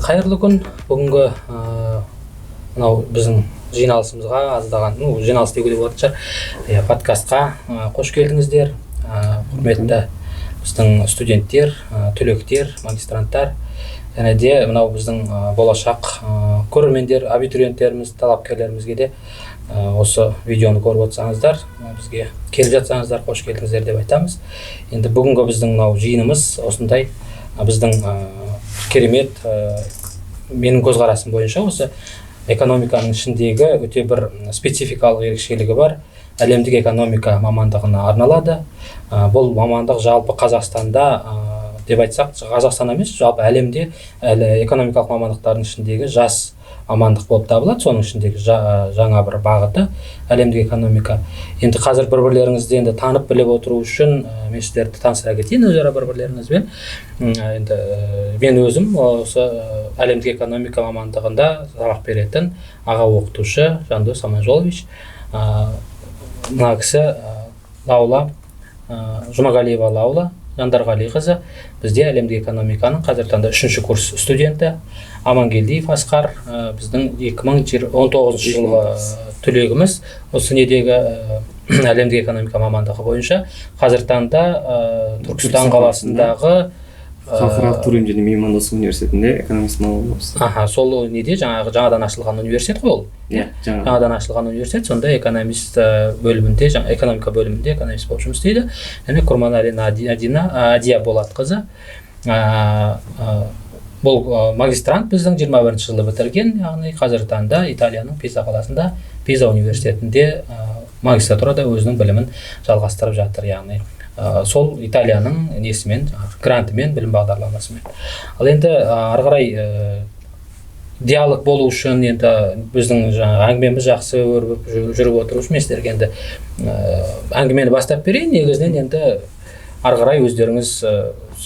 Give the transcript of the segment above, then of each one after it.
Қайырлы күн! Бүгінгі мынау біздің жиналысымызға, аздаған, ну, жиналыс деуге де болатын шығар, иә, подкастқа қош келдіңіздер, құрметті біздің студенттер, түлектер, магистранттар және де мынау біздің болашақ көрермендер, абитуриенттеріміз, талапкерлерімізге де осы видеоны көріп отырсаңыздар, бізге келіп жатсаңыздар, қош келдіңіздер деп айтамыз. Енді бүгінгі біздің мынау жиынымыз осындай біздің керемет, менің көзқарасым бойынша, осы экономиканың ішіндегі өте бір спецификалық ерекшелігі бар әлемдік экономика мамандығына арналады. Бұл мамандық жалпы Қазақстанда деп айтсақ, Қазақстан емес, жалпы әлемде әлі экономикалық мамандықтардың ішіндегі жас мамандық болып табылады. Соның ішіндегі жаңа бір бағыты әлемдік экономика. Енді қазір бір бірлеріңізді енді танып біліп отыру үшін мен сіздерді таныстыра кетейін өзара бір бірлеріңізбен. Енді мен өзім осы әлемдік экономика мамандығында сабақ беретін аға оқытушы Жандос Аманжолович. Мына кісі Лаула Жұмағалиева, Лаула Жандарғалиқызы, бізде әлемдік экономиканың қазіргі таңда үшінші курс студенті. Амангелдиев Асқар, біздің 2019 жылғы түлегіміз, осы недегі әлемдік экономика мамандығы бойынша қазіргі таңда Түркістан қаласындағы Халықаралық туризм және меймандостық университетінде экономист маман боламыз. Аха, сол неде, жаңағы жаңадан ашылған университет қой ол? Иә, жаңа. Жаңадан ашылған университет. Сонда экономист бөлімінде, жаңа экономика бөлімінде экономист болып жұмыс істейді. Және Құрманәлі Адина Адия Болатқызы, бұл магистрант, біздің 21 жылы бітірген, яғни қазіргі таңда Италияның Пиза қаласында, Пиза университетінде магистратурада өзінің білімін жалғастырып жатыр, яғни сол Италияның несімен, жаңағы грантымен, білім бағдарламасымен. Ал енді ары қарай диалог болу үшін, енді біздің жаңағы әңгімеміз жақсы өрбіп жүріп отыру үшін мен сіздерге енді әңгімені бастап берейін. Негізінен енді ары қарай өздеріңіз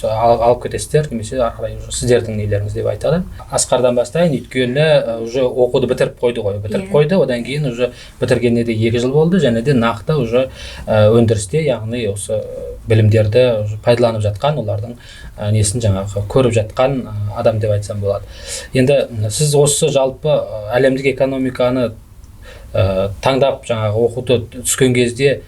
алып кетесіздер немесе ары қарай уже сіздердің нелеріңіз деп айтады. Асқардан бастайын, өйткені уже оқуды бітіріп қойды ғой, бітіріп қойды. Одан кейін уже бітіргеніне де 2 жыл болды және де нақты уже өндірісте, яғни осы білімдерді уже пайдаланып жатқан, олардың несін жаңағы көріп жатқан адам деп айтсам болады. Енді сіз осы жалпы әлемдік экономиканы таңдап, жаңағы оқуды түскен кезде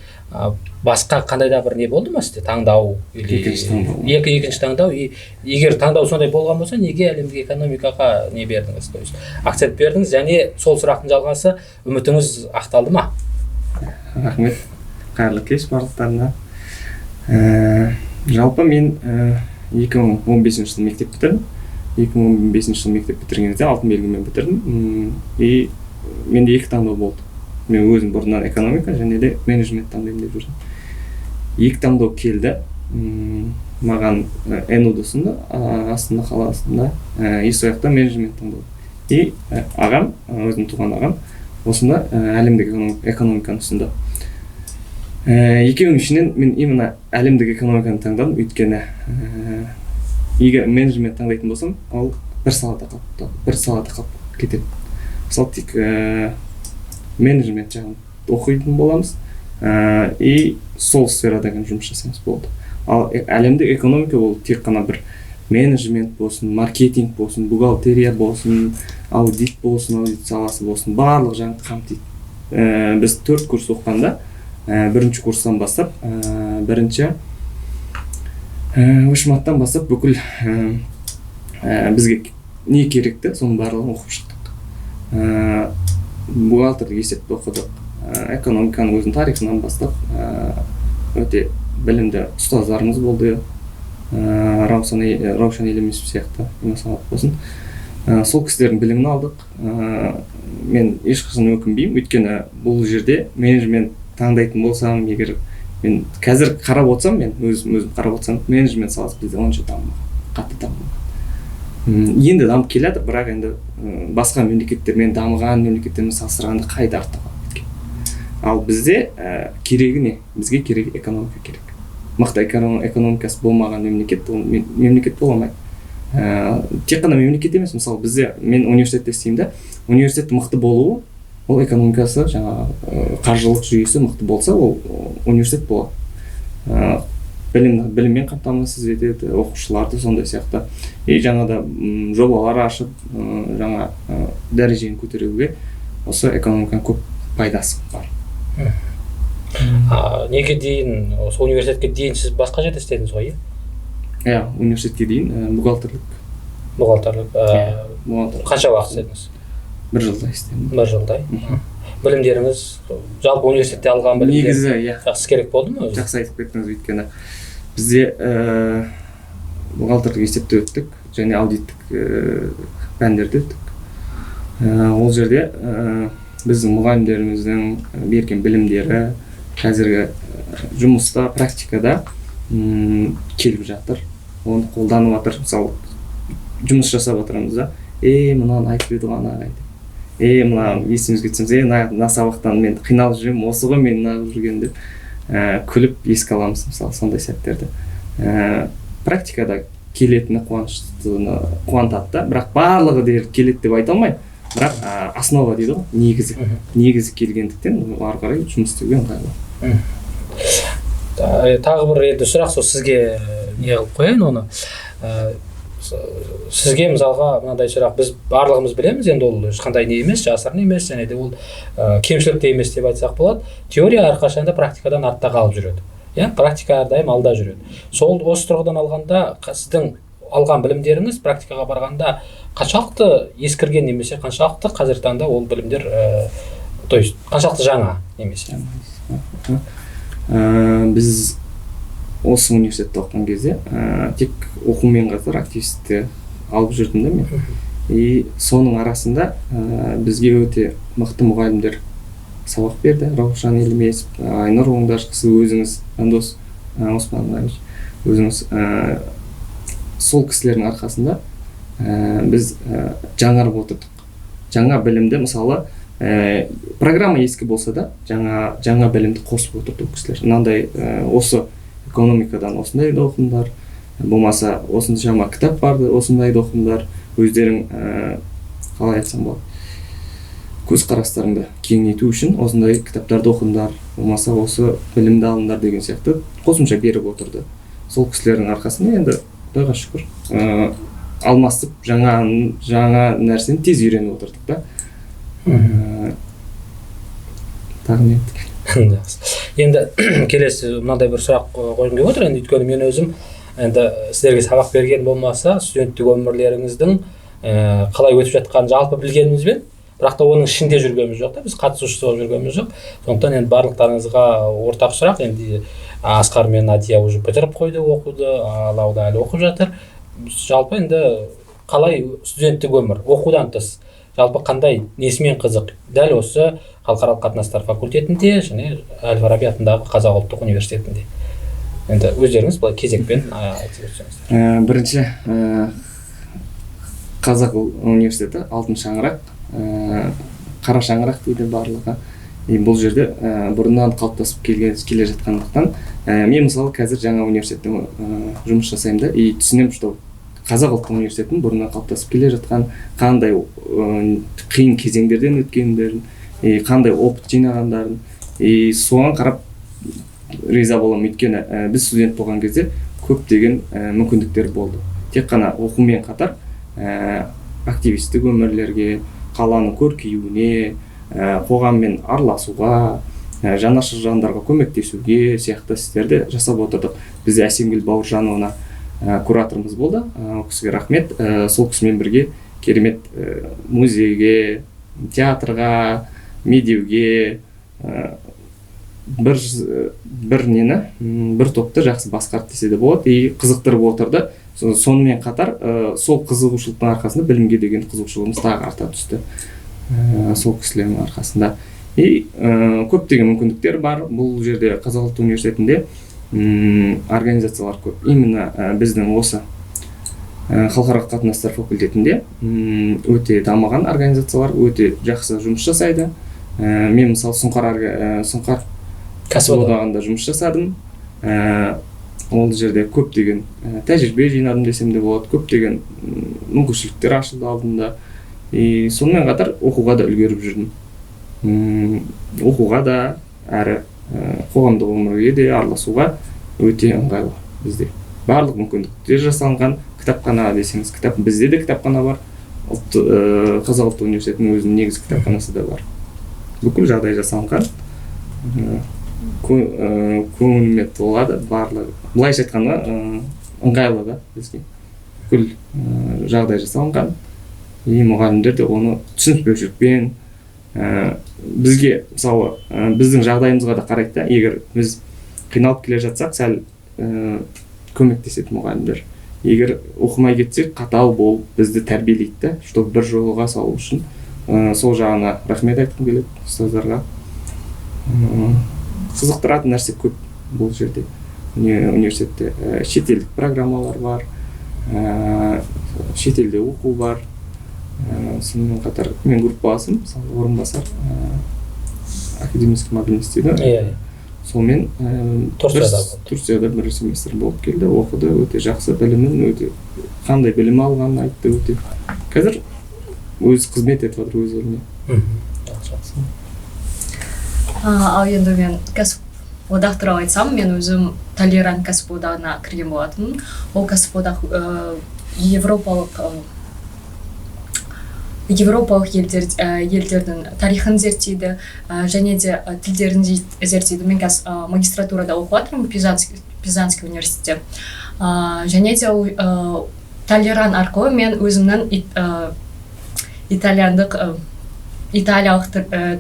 басқа қандай да бір не болды ма сізде, таңдау или Екінші таңдау. Екінші таңдау. И егер таңдау сондай болған болса, неге әлемдік экономикаға не бердіңіз, то есть акцент бердіңіз? Және сол сұрақтың жалғасы: үмітіңіз ақталды ма? Рахмет, қайырлы кеш барлықтарына. Жалпы мен 2015 жылы мектеп бітірдім. 2015 жылы мектеп бітірген кезде алтын белгімен бітірдім. И менде екі таңдау болды. Мен өзім бұрыннан экономика және де менеджмент таңдаймын деп жүрдім. Екі таңдау келді. Маған НУ-ды ұсынды, Астана қаласында, и сол жақта менеджмент таңдау. И ағам, өзімнің туған ағам осында әлемдік экономиканы ұсынды. Екеуінің ішінен мен именно әлемдік экономиканы таңдадым, өйткені егер менеджмент таңдайтын болсам, ол бір салада қалып кетеді. Мысалы, тек менеджмент жағын оқитын боламыз и сол сферада ғана жұмыс жасаймыз, болды. Ал әлемдік экономика ол тек қана бір менеджмент болсын, маркетинг болсын, бухгалтерия болсын, аудит болсын, аудит саласы болсын, барлық жағын қамтиды. Біз төрт курс оқығанда, бірінші курстан бастап, бірінші вышматтан бастап бүкіл бізге не керекті, соның барлығын оқып шықтық. Бухгалтерлік есепті оқыдық, экономиканың өзінің тарихынан бастап. Өте білімді ұстаздарымыз болды, Раушан Елемесов сияқты, иман болсын. Сол кісілердің білімін алдық. Мен ешқашан өкінбеймін, өйткені бұл жерде менеджмент таңдайтын болсам, егер мен қазір қарап отырсам, мен өзім қарап отырсам, менеджмент саласы бізде онша дамымаған, қатты дамымаған. Енді дамып келе жатыр, бірақ енді басқа мемлекеттермен, дамыған мемлекеттермен салыстырғанда қайда артта қалып кеткен. Ал бізде керегі не? Бізге керегі экономика керек. Мықты экономикасы болмаған мемлекет ол мемлекет бола алмайды. Тек қана мемлекет емес, мысалы, бізде, мен университетте істеймін да, университет мықты болуы ол экономикасы, жаңағы қаржылық жүйесі мықты болса, ол университет болады. Біліммен қамтамасыз етеді оқушыларды, сондай сияқты. И жаңа да жобалар ашып, жаңа дәрежені көтеруге осы экономиканың көп пайдасы бар. Неге дейін, осы университетке дейін сіз басқа жерде істедіңіз ғой, иә? Иә, университетке дейін бухгалтерлік. Бухгалтерлік. Қанша уақыт істедіңіз? 1 жылдай істедім. 1 жылдай. Білімдеріңіз, жалпы университетте алған білімдер негізі, иә, жақсы керек болды ма өзі? Жақсы айтып кеттіңіз, өйткені бізде бухгалтерлік есепті өттік және аудиттік пәндерді өттік. Ол жерде біздің мұғалімдеріміздің берген білімдері қазіргі жұмыста, практикада келіп жатыр, оны қолданып жатыр. Мысалы, жұмыс жасап жатырмыз да, мынаны айтып еді ғой ана ағай деп, мына есімізге түсеміз, мына сабақтан мен қиналып жүремін, осы ғой мен неғып жүргенім деп күліп еске аламыз. Мысалы, сондай сәттерді практикада келетіні қуантады да, бірақ барлығы дерлік келеді деп айта алмаймын, бірақ основа дейді ғой, негізі келгендіктен ары қарай жұмыс істеуге ыңғайлы. Тағы бір енді сұрақ, сол сізге не қылып қояйын оны. Сізге мысалға мынандай сұрақ, біз барлығымыз білеміз, енді ол ешқандай не емес, жасырын емес, және де ол кемшілік те емес деп айтсақ болады. Теория әрқашанда практикадан артта қалып жүреді. Иә, практика әрдайым алда жүреді. Сол осы тұрғыдан алғанда сіздің алған білімдеріңіз практикаға барғанда қаншалықты ескірген немесе қаншалықты қазіргі таңда ол білімдер, то есть қаншалықты жаңа немесе? Біз осы университетте оқыған кезде тек оқумен қатар активистті алып жүрдім да мен. И соның арасында бізге өте мықты мұғалімдер сабақ берді. Раушан Елмесов, Айнұр Оңдашқызы, өзіңіз, Жандос Оспанович, өзіңіз. Сол кісілердің арқасында біз жаңарып отырдық. Жаңа білімді, мысалы, программа ескі болса да, жаңа білімді қосып отырды ол кісілер. Мынандай осы экономикадан осындай оқыңдар, болмаса осыншама кітап барды, осындай оқыңдар, өздерің қалай айтсам болады, көзқарастарыңды кеңейту үшін осындай кітаптарды оқыңдар, болмаса осы білімді алыңдар деген сияқты қосымша беріп отырды. Сол кісілердің арқасында енді Құдайға шүкір, алмасып жаңа нәрсені тез үйреніп отырдық та. Тағы не? Енді келесі мынандай бір сұрақ қойғым келіп отыр. Енді өйткені мен өзім енді сіздерге сабақ берген болмаса, студенттік өмірлеріңіздің қалай өтіп жатқанын жалпы білгенімізбен, бірақ та оның ішінде жүргеніміз жоқ та, біз қатысушысы болып жүргеніміз жоқ. Сондықтан енді барлықтарыңызға ортақ сұрақ. Енді Асқар мен Надия уже бітіріп қойды оқуды, Алауда әлі оқып жатыр. Жалпы енді қалай студенттік өмір оқудан тыс, жалпы қандай несімен қызық дәл осы халықаралық қатынастар факультетінде және Әл-Фараби атындағы Қазақ ұлттық университетінде? Енді өздеріңіз былай кезекпен айтып өтсеңіздер. Бірінші, Қазақ университеті алтын шаңырақ, қара шаңырақ дейді барлығы. Бұл жерде бұрыннан қалыптасып келе жатқандықтан, мен мысалы қазір жаңа университетте жұмыс жасаймын да, и түсінемін, что Қазақ ұлттық университетінің бұрыннан қалыптасып келе жатқан қандай қиын кезеңдерден өткендерін, қандай опыт жинағандарын, и соған қарап риза боламын. Өйткені біз студент болған кезде көптеген мүмкіндіктер болды. Тек қана оқумен қатар активистік өмірлерге, қаланың көркеюіне, қоғаммен араласуға, жанашыр жандарға көмектесуге сияқты істерді жасап отырдық. Бізде Әсемгүл Бауыржановна кураторымыз болды, ол кісіге рахмет. Сол кісімен бірге керемет музейге, театрға, медеуге бір топты жақсы басқарды десе де болады, и қызықтырып отырды. Сонымен қатар сол қызығушылықтың арқасында білімге деген қызығушылығымыз тағы арта түсті, сол кісілердің арқасында. И көптеген мүмкіндіктер бар. Бұл жерде Қазақ ұлттық университетінде организациялар көп. Именно біздің осы халықаралық қатынастар факультетінде өте дамыған организациялар, өте жақсы жұмыс жасайды. Мен мысалы Сұңқар кәсіподағында жұмыс жасадым. Ол жерде көптеген тәжірибе жинадым десем де болады, көптеген мүмкіншіліктер ашылды алдымда. И сонымен қатар оқуға да үлгеріп жүрдім. Оқуға да, әрі қоғамдық өмірге де араласуға өте ыңғайлы. Бізде барлық мүмкіндіктер жасалынған. Кітапхана десеңіз, кітап, бізде де кітапхана бар. Қазақ ұлттық университетінің өзінің негізгі кітапханасы да бар. Бүкіл жағдай жасалынған. Көңіліме толады барлығы. Былайша айтқанда, ыңғайлы да бізге. Бүкіл жағдай жасалынған. И мұғалімдер де оны түсініспеушілікпен, бізге, мысалы, біздің жағдайымызға да қарайды да. Егер біз қиналып келе жатсақ, сәл көмектеседі мұғалімдер. Егер оқымай кетсек, қатал болып бізді тәрбиелейді да, чтобы бір жолға салу үшін. Сол жағына рахмет айтқым келеді ұстаздарға. Қызықтыратын нәрсе көп бұл жерде, университетте. Шетелдік программалар бар, шетелде оқу бар. Сонымен қатар мен группаласым, мысалы, Орынбасар, академический мобильность дейді. Иә иә Сонымен Турцияда болды. Турцияда бір семестр болып келді, оқыды. Өте жақсы білімін, өте қандай білім алғанын айтты. Өте қазір өзі қызмет етіп жатыр өз еліне. Жақсы. Ал енді мен кәсіподақ туралы айтсам, мен өзім Толерант кәсіподағына кірген болатынмын. Ол кәсіподақ европалық елдердің тарихын зерттейді, және де тілдерін зерттейді. Мен қазір магистратурада оқып жатырмын Пизанский университетте. Және де ол Толерант арқылы мен өзімнің итальяндық, италиялық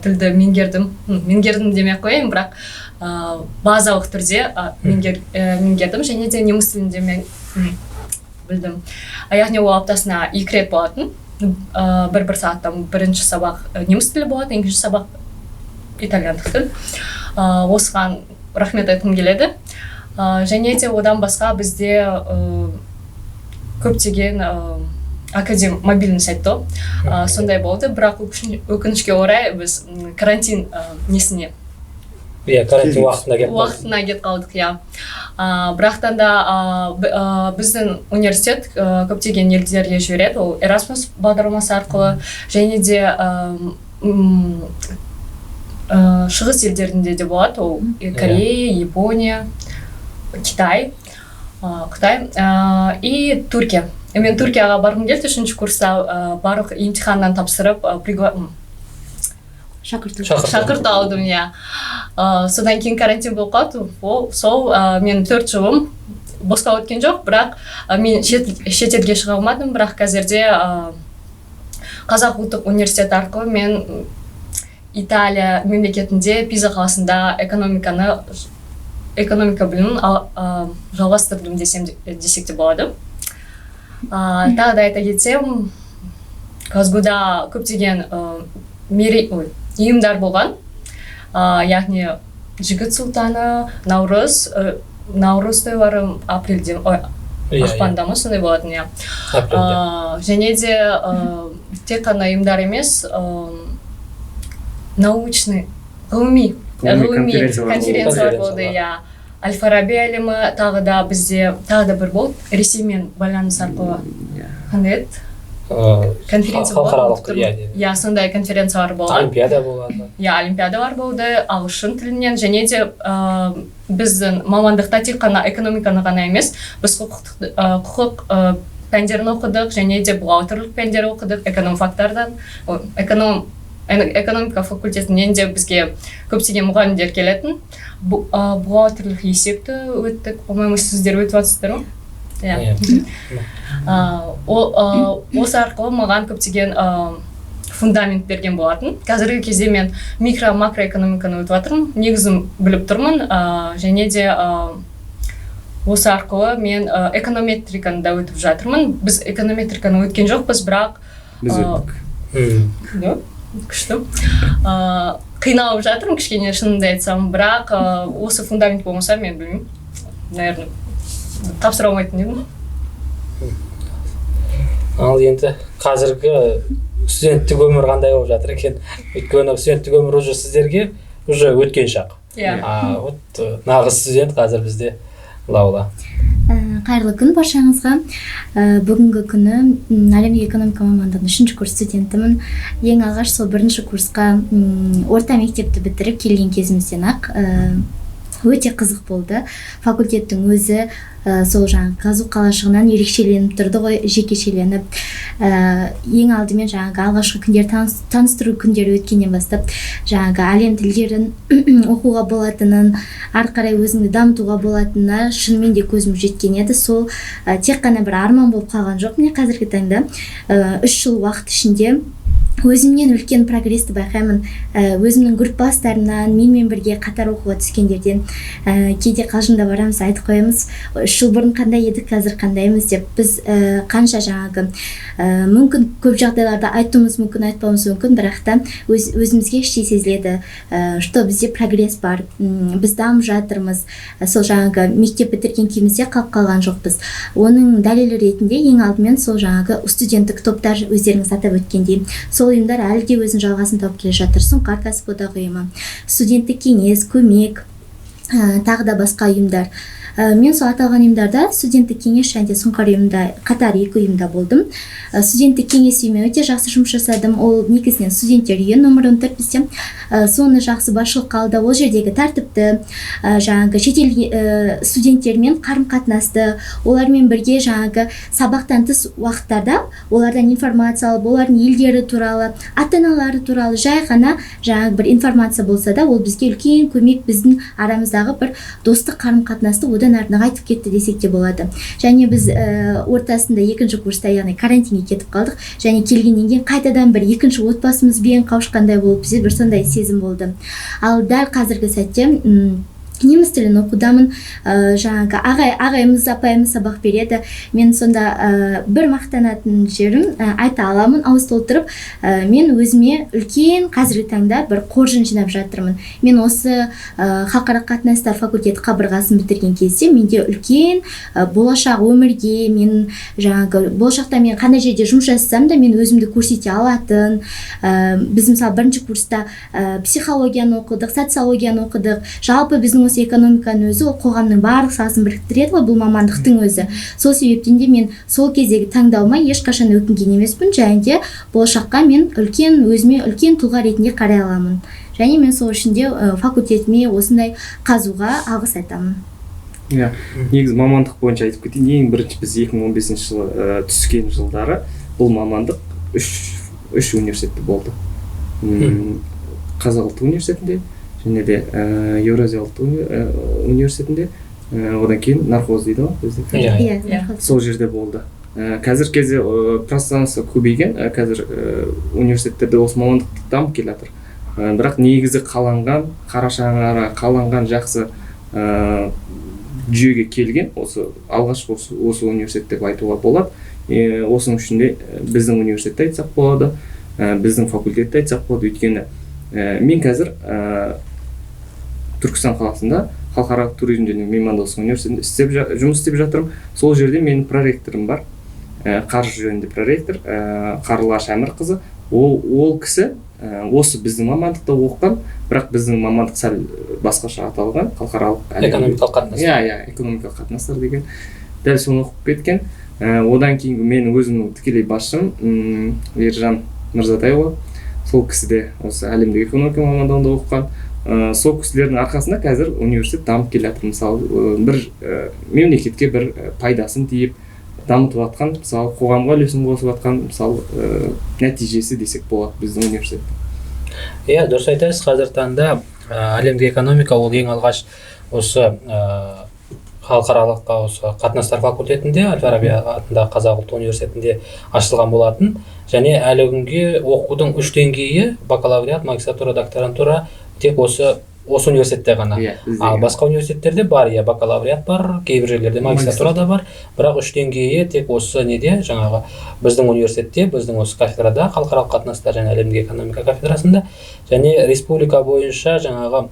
тілді меңгердім. Меңгердім демей ақ қояйын, бірақ базалық түрде меңгердім және де неміс тілін де мен білдім. Яғни ол аптасына 2 рет болатын. Бір сағаттан бірінші сабақ неміс тілі болатын, екінші сабақ итальяндық тіл. Осыған рахмет айтқым келеді. Және де одан басқа бізде көптеген академ мобильный айтты ғой, сондай болды, бірақ өкінішке орай біз карантин несіне Иә, карантин уақытында келіп қалды. Уақытына кетіп қалдық, иә. Бірақтан да біздің университет көптеген елдерге жібереді, ол Erasmus бағдарламасы арқылы, және де шығыс елдерінде де болады, ол Корея, Япония, Китай, Қытай и Түркия. Мен Түркияға барғым келді үшінші курста, барлық емтиханнан тапсырып, Шақырту. Шақырту. Шақырту алдым, иә. Содан кейін карантин болып қалды. Ол сол менің 4 жылым босқа өткен жоқ, бірақ мен шетелге шыға алмадым. Бірақ қазірде Қазақ ұлттық университеті арқылы мен Италия мемлекетінде, Пиза қаласында экономика білімін жалғастырдым десек те болады. Тағы да айта кетсем, КазГУда көптеген ой, ұйымдар болған, яғни Жігіт сұлтаны, Наурыз тойлары апрельде, ой, ақпанда ма, сондай болатын, иә. Апрельде. Және де тек қана ұйымдар емес, научный, ғылыми Ғылыми ғылыми конференциялар болды. Конференциялар болды, Конференциялар. иә. Әл Фараби әлемі, тағы да бізде тағы да бір болды, Ресеймен байланыс арқылы, қандай еді, конференция болады, халықаралық ұмытып тұрмын. Иә. Иә, сондай конференциялар болған. Олимпиада болады. Иә, олимпиадалар болды ағылшын тілінен. Және де біздің мамандықта тек қана экономиканы ғана емес, біз құқық пәндерін оқыдық және де бухгалтерлік пәндер оқыдық экономфактардан, ой, экономика факультетінен де бізге көптеген мұғалімдер келетін. Бухгалтерлік есепті өттік, по-моему, сіздер өтіп жатсыздар ғой, иә. Иә. Осы арқылы маған көптеген фундамент берген болатын. Қазіргі кезде мен микро, макроэкономиканы өтіп жатырмын, негізін біліп тұрмын, және де осы арқылы мен эконометриканы да өтіп жатырмын. Біз эконометриканы өткен жоқпыз, бірақ Біз өттік. Да, күшті. Қиналып жатырмын кішкене, шынымды айтсам, бірақ осы фундамент болмаса, мен білмеймін, наверное, тапсыра алмайтын едім. Ал енді қазіргі студенттік өмір қандай болып жатыр екен? Өйткені студенттік өмір уже сіздерге уже өткен шақ. Иә. А вот нағыз студент қазір бізде Лаула. Қайырлы күн баршаңызға. Бүгінгі күні әлемдік экономика мамандығының үшінші курс студентімін. Ең алғаш сол бірінші курсқа орта мектепті бітіріп келген кезімізден ақ Өте қызық болды. Факультеттің өзі сол жаңағы ҚазҰУ қалашығынан ерекшеленіп тұрды ғой, жекешеленіп. Ең алдымен жаңағы алғашқы күндер, таныстыру күндері өткеннен бастап жаңағы әлем тілдерін оқуға болатынын, ары қарай өзіңді дамытуға болатынына шынымен де көзім жеткен еді. Сол тек қана бір арман болып қалған жоқ. Міне, қазіргі таңда 3 жыл уақыт ішінде өзімнен үлкен прогрессті байқаймын. Өзімнің группаластарымнан, менімен бірге қатар оқуға түскендерден. Кейде қалжыңдап барамыз, айтып қоямыз: 3 жыл бұрын қандай едік, қазір қандаймыз деп. Біз қанша жаңағы мүмкін көп жағдайларда айтуымыз мүмкін, айтпауымыз мүмкін, бірақ та өзімізге іштей сезіледі, что бізде прогресс бар, біз дамып жатырмыз. Сол жаңағы мектеп бітірген күйімізде қалып қалған жоқпыз. Оның дәлелі ретінде ең алдымен сол жаңағы студенттік топтар, өздеріңіз атап өткендей, сол ұйымдар әлі де өзінің жалғасын тауып келе жатыр: Сұңқар кәсіподақ ұйымы, студенттік кеңес, Көмек, тағы да басқа ұйымдар. Мен сол аталған ұйымдарда, студенттік кеңес және де Сұңқар ұйымында қатар екі ұйымда болдым. Студенттік кеңес үйімен өте жақсы жұмыс жасадым. Ол негізінен студенттер үйі номер 14 бізде. Соны жақсы басшылыққа алды. Ол жердегі тәртіпті, жаңағы шетел студенттермен қарым қатынасты, олармен бірге жаңағы сабақтан тыс уақыттарда олардан информация алып, олардың елдері туралы, ата аналары туралы жай ғана жаңағы бір информация болса да, ол бізге үлкен көмек, біздің арамыздағы бір достық қарым қатынасты одан әрі нығайтып кетті десек те болады. Және біз ортасында екінші курста, яғни карантинге кетіп қалдық және келгеннен кейін қайтадан бір екінші отбасымызбен қауышқандай болып, бізде бір сондай сезім болды. Ал дәл қазіргі сәтте неміс тілін оқудамын. Жаңағы ағайымыз, апайымыз сабақ береді. Мен сонда бір мақтанатын жерім, айта аламын ауыз толтырып, мен өзіме үлкен қазіргі таңда бір қоржын жинап жатырмын. Мен осы халықаралық қатынастар факультеті қабырғасын бітірген кезде менде үлкен болашақ өмірге, мен жаңағы болашақта мен қандай жерде жұмыс жасасам да, мен өзімді көрсете алатын. Біз, мысалы, бірінші курста психологияны оқыдық, социологияны оқыдық. Жалпы біздің осы экономиканың өзі ол қоғамның барлық саласын біріктіреді ғой, бұл мамандықтың өзі. Сол себептен де мен сол кездегі таңдауыма ешқашан өкінген емеспін және де болашаққа мен үлкен, өзіме үлкен тұлға ретінде қарай аламын. Және мен сол үшін де факультетіме, осындай ҚазҰУ-ға алғыс айтамын. Иә, негізі мамандық бойынша айтып кетейін. Ең бірінші біз 2015 жылы түскен жылдары бұл мамандық үш университетте болды: Қазақ ұлттық университетінде және де Еуразия ұлттық университетінде, одан кейін Нархоз дейді ғой бізде. Иә. Иә. Иә. Сол жерде болды. Қазіргі кезде пространство көбейген, қазір университеттерде осы мамандық дамып келе жатыр. Бірақ негізі қаланған, қара шаңырақ қаланған, жақсы жүйеге келген осы алғашқы осы университет деп айтуға болады. Осының ішінде біздің университетті айтсақ болады, біздің факультетті айтсақ болады, өйткені мен қазір Түркістан қаласында халықаралық туризм және меймандостық университетінде жұмыс істеп жатырмын. Сол жерде менің проректорым бар, қаржы жөнінде проректор, Қарлығаш Әмірқызы. Ол кісі осы біздің мамандықта оқыған, бірақ біздің мамандық сәл басқаша аталған, халықаралық экономикалық қатынас. Иә, экономикалық қатынастар деген, дәл соны оқып кеткен. Одан кейінгі менің өзімнің тікелей басшым Ержан Мырзатайұлы, сол кісі де осы әлемдік экономика мамандығында оқыған. Сол кісілердің арқасында қазір университет дамып келе жатыр. Мысалы, бір мемлекетке бір пайдасын тиіп дамытып жатқан, мысалы, қоғамға үлесін қосып жатқан, мысалы, нәтижесі десек болады біздің университет. Иә, дұрыс айтасыз. Қазіргі таңда әлемдік экономика ол ең алғаш осы халықаралық осы қатынастар факультетінде, әл Фараби атындағы Қазақ ұлттық университетінде ашылған болатын. Және әлі күнге оқудың үш деңгейі: бакалавриат, магистратура, докторантура тек осы университетте ғана. Иә, бізде. Ал басқа университеттерде бар, иә, бакалавриат бар, кейбір жерлерде магистратура да бар, бірақ үш деңгейі тек осы неде, жаңағы біздің университетте, біздің осы кафедрада, халықаралық қатынастар және әлемдік экономика кафедрасында. Және республика бойынша жаңағы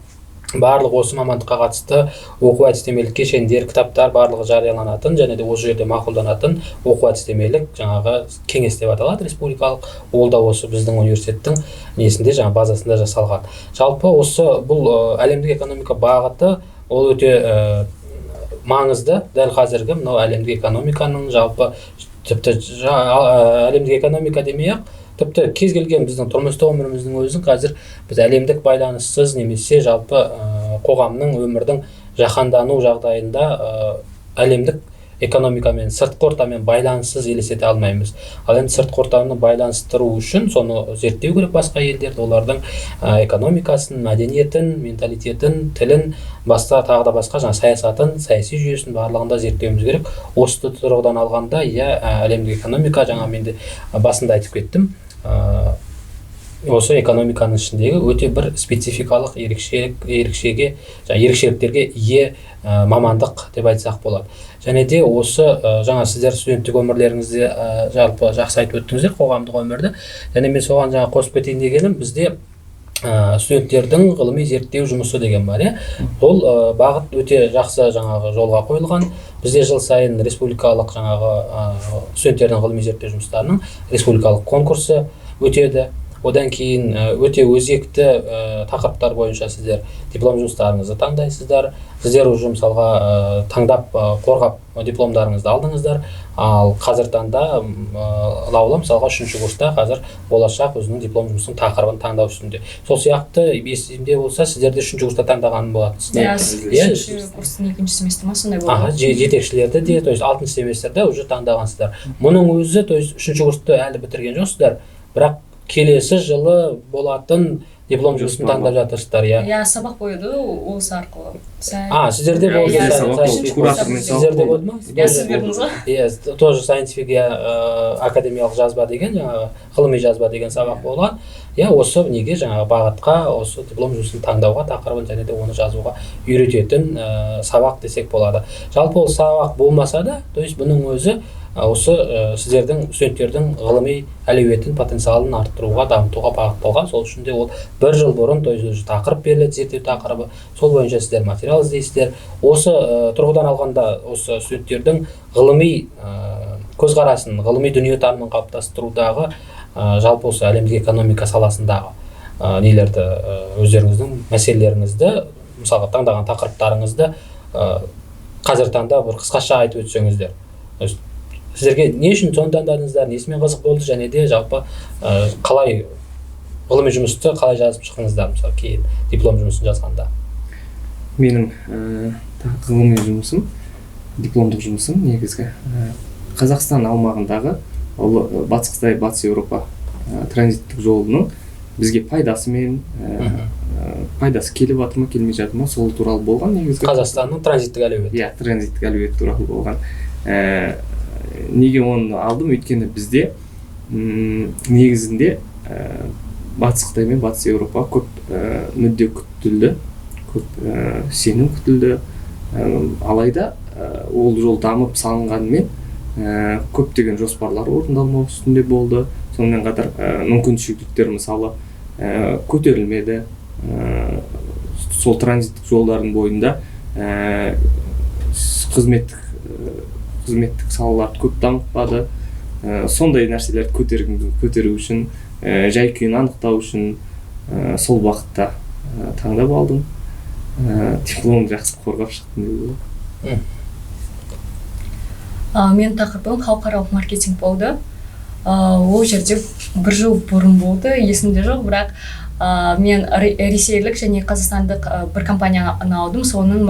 барлық осы мамандыққа қатысты оқу әдістемелік кешендер, кітаптар барлығы жарияланатын және де осы жерде мақұлданатын оқу әдістемелік жаңағы кеңес деп аталады республикалық, ол да осы біздің университеттің несінде, жаңағы базасында жасалған. Жалпы осы бұл әлемдік экономика бағыты ол өте маңызды. Дәл қазіргі мынау әлемдік экономиканың, жалпы тіпті әлемдік экономика демей ақ Тіпті кез келген біздің тұрмыстық өміріміздің өзін қазір біз әлемдік байланыссыз немесе жалпы қоғамның, өмірдің жаһандану жағдайында әлемдік экономикамен, сыртқы ортамен байланыссыз елестете алмаймыз. Ал енді сыртқы ортаны байланыстыру үшін соны зерттеу керек, басқа елдерді, олардың экономикасын, мәдениетін, менталитетін, тілін, басқа тағы да басқа жаңа саясатын, саяси жүйесін барлығын да зерттеуіміз керек. Осы тұрғыдан алғанда, иә, әлемдік экономика, жаңа мен де басында айтып кеттім, осы экономиканың ішіндегі өте бір спецификалық ерекшелік, ерекшеге, жаңа ерекшеліктерге ие мамандық деп айтсақ болады. Және де осы жаңа сіздер студенттік өмірлеріңізде жалпы жақсы айтып өттіңіздер қоғамдық өмірді. Және мен соған жаңа қосып кетейін дегенім, бізде студенттердің ғылыми зерттеу жұмысы деген бар, иә. Ол бағыт өте жақсы жаңағы жолға қойылған. Бізде жыл сайын республикалық жаңағы студенттердің ғылыми зерттеу жұмыстарының республикалық конкурсы өтеді. Одан кейін өте өзекті тақырыптар бойынша сіздер диплом жұмыстарыңызды таңдайсыздар. Сіздер уже мысалға таңдап, қорғап дипломдарыңызды алдыңыздар. Ал қазіргі таңда Лаула мысалға үшінші курста қазір болашақ өзінің диплом жұмысының тақырыбын таңдау үстінде. Сол сияқты, есімде болса, сіздер де үшінші курста таңдаған болатынсыздар. Иә, Иә. үшінші курстың екінші семестрі ма, сондай болды. Жетекшілерді де, то есть алтыншы семестрде уже таңдағансыздар. Мұның өзі, то есть үшінші курсты әлі бітірген жоқсыздар, бірақ келесі жылы болатын диплом жұмысын таңдап жатырсыздар, иә. Иә, сабақ қоюды осы арқылы. А, сіздерде Иә, болды. бізде сабақ болды, Scientific. Куратормен сабақ Сіздерде болды. болды ма? Иә, сіз бердіңіз ғой. Иә, тоже scientific, иә, академиялық жазба деген, жаңағы ғылыми жазба деген сабақ болған. Иә, осы неге жаңағы бағытқа, осы диплом жұмысын таңдауға, тақырыбын және де оны жазуға үйрететін сабақ десек болады. Жалпы ол сабақ болмаса да, то есть бұның өзі осы сіздердің, студенттердің ғылыми әлеуетін, потенциалын арттыруға, дамытуға бағытталған. Сол үшін де ол бір жыл бұрын, то есть уже тақырып беріледі, зерттеу тақырыбы, сол бойынша сіздер материал іздейсіздер. Осы тұрғыдан алғанда, осы студенттердің ғылыми көзқарасын, ғылыми дүниетанымын қалыптастырудағы жалпы осы әлемдік экономика саласындағы нелерді, өздеріңіздің мәселелеріңізді, мысалға таңдаған тақырыптарыңызды қазіргі таңда бір қысқаша айтып өтсеңіздер. То есть сіздерге не үшін соны таңдадыңыздар, несімен қызық болды және де жалпы қалай ғылыми жұмысты қалай жазып шықтыңыздар, мысалы, кейін диплом жұмысын жазғанда? Менің ғылыми жұмысым, дипломдық жұмысым негізгі Қазақстан аумағындағы ол Батыс Қытай, Батыс Еуропа транзиттік жолының бізге пайдасы мен пайдасы келіп жатыр ма, келмей жатыр ма, сол туралы болған негізгі. Қазақстанның транзиттік әлеуеті. Иә, транзиттік әлеует туралы болған. Неге оны алдым? Өйткені бізде негізінде Батыс Қытай мен Батыс Еуропа көп мүдде күтілді, көп сенім күтілді. Алайда ол жол дамып салынғанымен, көптеген жоспарлар орындалмау үстінде болды. Сонымен қатар мүмкіншіліктер, мысалы, көтерілмеді. Сол транзиттік жолдардың бойында қызметтік салаларды көп дамытпады. Сондай нәрселерді көтеру үшін, жай күйін анықтау үшін сол бағытта таңдап алдым. Дипломды жақсы қорғап шықтым деуге болады. Менің тақырыбым халықаралық маркетинг болды. Ол жерде бір жыл бұрын болды, есімде жоқ, бірақ мен ресейлік және қазақстандық бір компанияны алдым, соның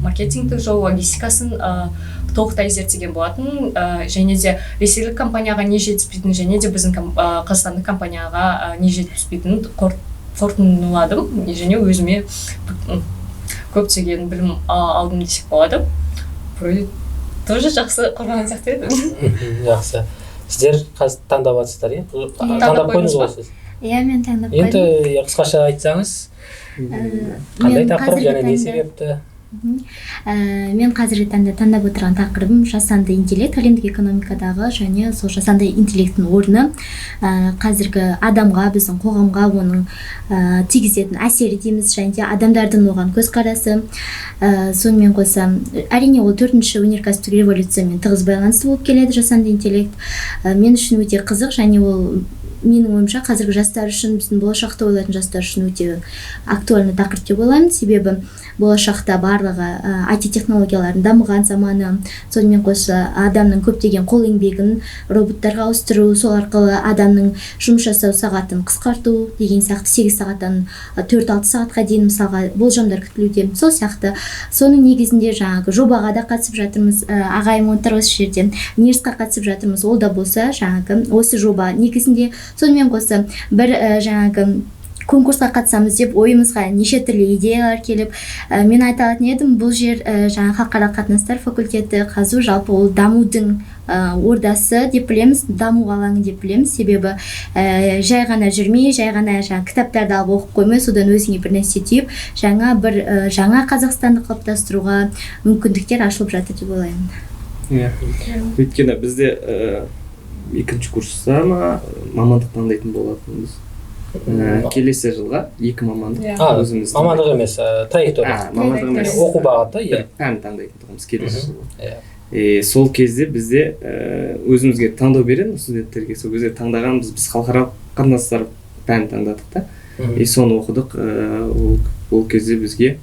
маркетингтік жол логистикасын толықтай зерттеген болатын, және де ресейлік компанияға не жетіспейтінін және де біздің қазақстандық компанияға не жетіспейтінін қорытындыладым және өзіме көптеген білім алдым десек болады. Вроде тоже жақсы қорғаған сияқты еді. Жақсы. Сіздер қазір таңдап жатсыздар, иә? Таңдап Таңдап қойдыңыз қойдыңыз ғой ба? сіз. Иә, мен таңдап Енді қойдым. Иә, қысқаша айтсаңыз, қандай Мен тақырып қазіргі және не таңда- себепті? Мен қазіргі таңда таңдап отырған тақырыбым жасанды интеллект әлемдік экономикадағы және сол жасанды интеллекттің орны қазіргі адамға, біздің қоғамға оның тигізетін әсері дейміз және де адамдардың оған көзқарасы. Сонымен қоса, әрине, ол төртінші өнеркәсіптік революциямен тығыз байланысты болып келеді жасанды интеллект. Мен үшін өте қызық және ол Менің ойымша, қазіргі жастар үшін, біздің болашақты ойлайтын жастар үшін өте актуальный тақырып деп ойлаймын. Себебі болашақта барлығы IT технологиялардың дамыған заманы, сонымен қоса адамның көптеген қол еңбегін роботтарға ауыстыру, сол арқылы адамның жұмыс жасау сағатын қысқарту деген сияқты, 8 сағаттан 4-6 сағатқа дейін, мысалға, болжамдар күтілуде. Сол сияқты, соның негізінде жаңағы жобаға да қатысып жатырмыз. Ағайым отыр осы жерде, НИРС-қа қатысып жатырмыз. Ол да болса жаңағы осы жоба негізінде. Сонымен қоса бір жаңағы конкурсқа қатысамыз деп ойымызға неше түрлі идеялар келіп, мен айта алатын едім, бұл жер, жаңағы халықаралық қатынастар факультеті ҚазҰУ, жалпы ол дамудың ордасы деп білеміз, даму алаңы деп білеміз. Себебі жай ғана жүрмей, жай ғана жаңағы кітаптарды алып оқып қоймай, содан өзіңе бір нәрсе түйіп, жаңа бір жаңа Қазақстанды қалыптастыруға мүмкіндіктер ашылып жатыр деп ойлаймын. Иә, өйткені бізде екінші курста ма мамандық таңдайтын болатынбыз. Келесі жылға екі мамандық өзіміз Мамандық емес, траектория. А, мамандық емес. Оқу бағыты, иә. Бір пән таңдайтын тұғынбыз келесі жылы. Иә. И сол кезде бізде өзімізге таңдау береді студенттерге. Сол кезде таңдағанбыз, біз халықаралық қатынастар пәнін таңдадық та. И соны оқыдық. Ол кезде бізге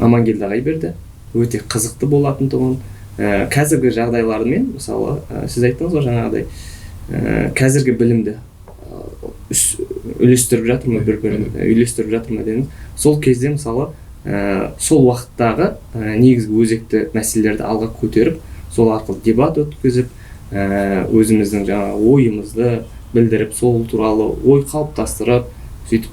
Амангелді ағай берді, өте қызықты болатын тұғын. Қазіргі жағдайлармен, мысалы, сіз айттыңыз ғой жаңағыдай, қазіргі білімді үйлестіріп жатыр ма, бір бірін үйлестіріп жатыр ма дедіңіз. Сол кезде, мысалы, сол уақыттағы негізгі өзекті мәселелерді алға көтеріп, сол арқылы дебат өткізіп, өзіміздің жаңағы ойымызды білдіріп, сол туралы ой қалыптастырып, сөйтіп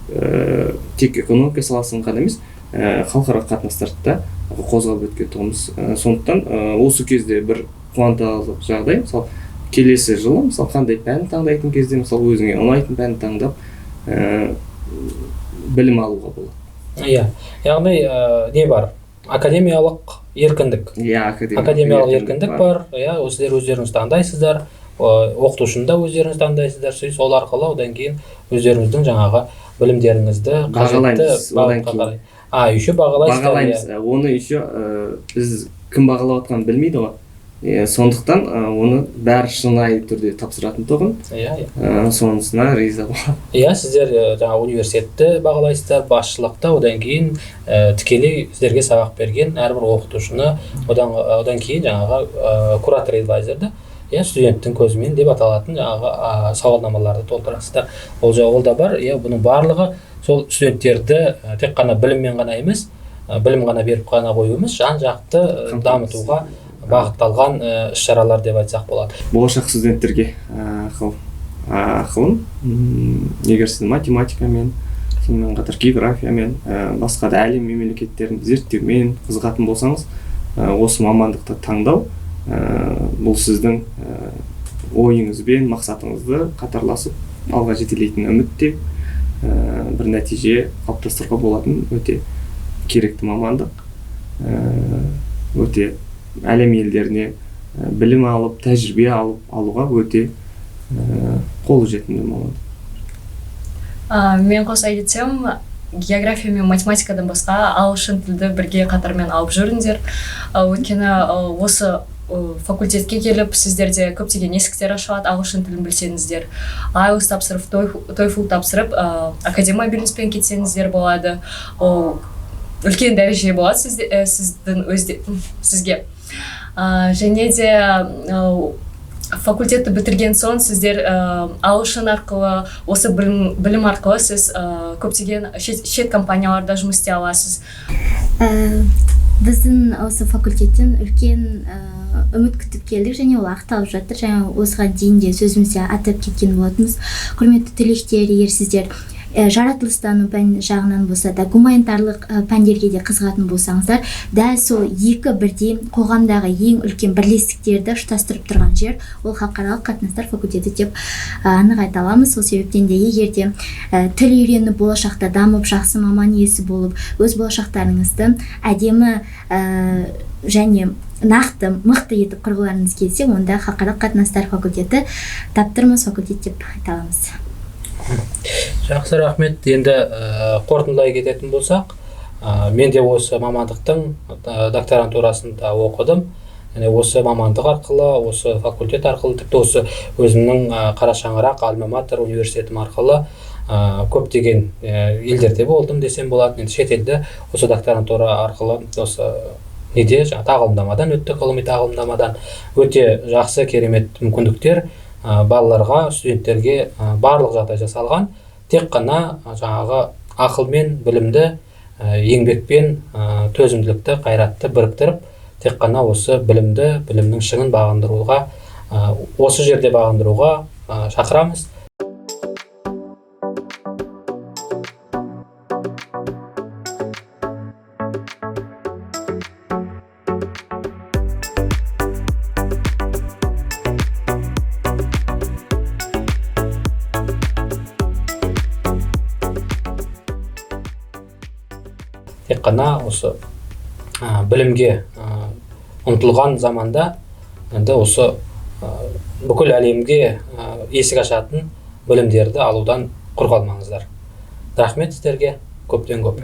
тек экономика саласын ғана емес, халықаралық қатынастарды да қозғап өткен тұғынбыз. Сондықтан осы кезде бір қуантарлық жағдай, мысалы, келесі жылы, мысалы, қандай пән таңдайтын кезде, мысалы, өзіңе ұнайтын пәнді таңдап, білім алуға болады. Иә, яғни не бар, академиялық еркіндік. Иә, академиялық Академиялық еркіндік бар, иә. Сіздер өздеріңіз таңдайсыздар, оқытушыны да өздеріңіз таңдайсыздар. Сол арқылы одан кейін өздеріңіздің жаңағы білімдеріңізді қажетті Бағалаймыз одан бағытқа кейін. қарай. А, еще бағалайсыздар. Бағалаймыз. Оны еще біз кім бағалап жатқанын білмейді ғой. Иә, сондықтан оны бәрі шынайы түрде тапсыратын тұғын. иә иә Сонысына риза боламын. Иә, сіздер жаңағы университетті бағалайсыздар, басшылықты, одан кейін тікелей сіздерге сабақ берген әрбір оқытушыны, одан кейін жаңағы куратор, advisor ды, иә, студенттің көзімен деп аталатын жаңағы сауалнамаларды толтырасыздар. Ол да бар, иә. Бұның барлығы сол студенттерді тек қана біліммен ғана емес, білім ғана беріп қана қою емес, жан жақты Қамтамасыз. дамытуға бағытталған іс шаралар деп айтсақ болады. Болашақ студенттерге ақылым, егер сіз математикамен, сонымен қатар географиямен, басқа да әлем мемлекеттерін зерттеумен қызығатын болсаңыз, осы мамандықты таңдау, бұл сіздің ойыңыз бен мақсатыңызды қатарласып алға жетелейтін үмітте, бір нәтиже қалыптастыруға болатын өте керекті мамандық. Өте әлем елдеріне білім алып, тәжірибе алып алуға өте қолжетімді мамандық. Мен қоса кетсем, география мен математикадан басқа ағылшын тілді бірге қатармен алып жүріңдер. Өйткені осы факультетке келіп, сіздерде көптеген есіктер ашылады ағылшын тілін білсеңіздер. IELTS тапсырып, TOEFL тапсырып, академия бизнеспен кетсеңіздер болады. Ол үлкен дәреже болады сізде, сіздің өзде, сізге. Және де факультетті бітірген соң сіздер ағылшын арқылы, осы білім арқылы сіз көптеген шет компанияларда жұмыс істей аласыз. Біздің осы факультеттен үлкен үміт күтіп келдік және ол ақталып жатыр. Жаңа осыған дейін де сөзімізде атап кеткен болатынбыз. Құрметті түлектер, егер сіздер жаратылыстану пән жағынан болса да, гуманитарлық пәндерге де қызығатын болсаңыздар, дәл сол екі бірдей қоғамдағы ең үлкен бірлестіктерді ұштастырып тұрған жер ол халықаралық қатынастар факультеті деп анық айта аламыз. Сол себептен де егер де тіл үйреніп, болашақта дамып, жақсы маман иесі болып, өз болашақтарыңызды әдемі және нақты, мықты етіп құрғыларыңыз келсе, онда халықаралық қатынастар факультеті таптырмас факультет деп айта аламыз. Жақсы, рахмет. Енді қорытындылай кететін болсақ, мен де осы мамандықтың докторантурасында оқыдым. Және осы мамандық арқылы, осы факультет арқылы, тіпті осы өзімнің қара шаңырақ альма-матер университетім арқылы көптеген елдерде болдым десем болады. Енді шетелде осы докторантура арқылы осы неде жаңа тағылымдамадан өттік, ғылыми тағылымдамадан. Өте жақсы, керемет мүмкіндіктер балаларға, студенттерге барлық жағдай жасалған. Тек қана жаңағы ақылмен білімді, еңбекпен төзімділікті, қайратты біріктіріп, тек қана осы білімді, білімнің шыңын бағындыруға, осы жерде бағындыруға шақырамыз. Тек қана осы білімге ұмтылған заманда енді осы бүкіл әлемге есік ашатын білімдерді алудан құр қалмаңыздар. Рахмет сіздерге көптен көп.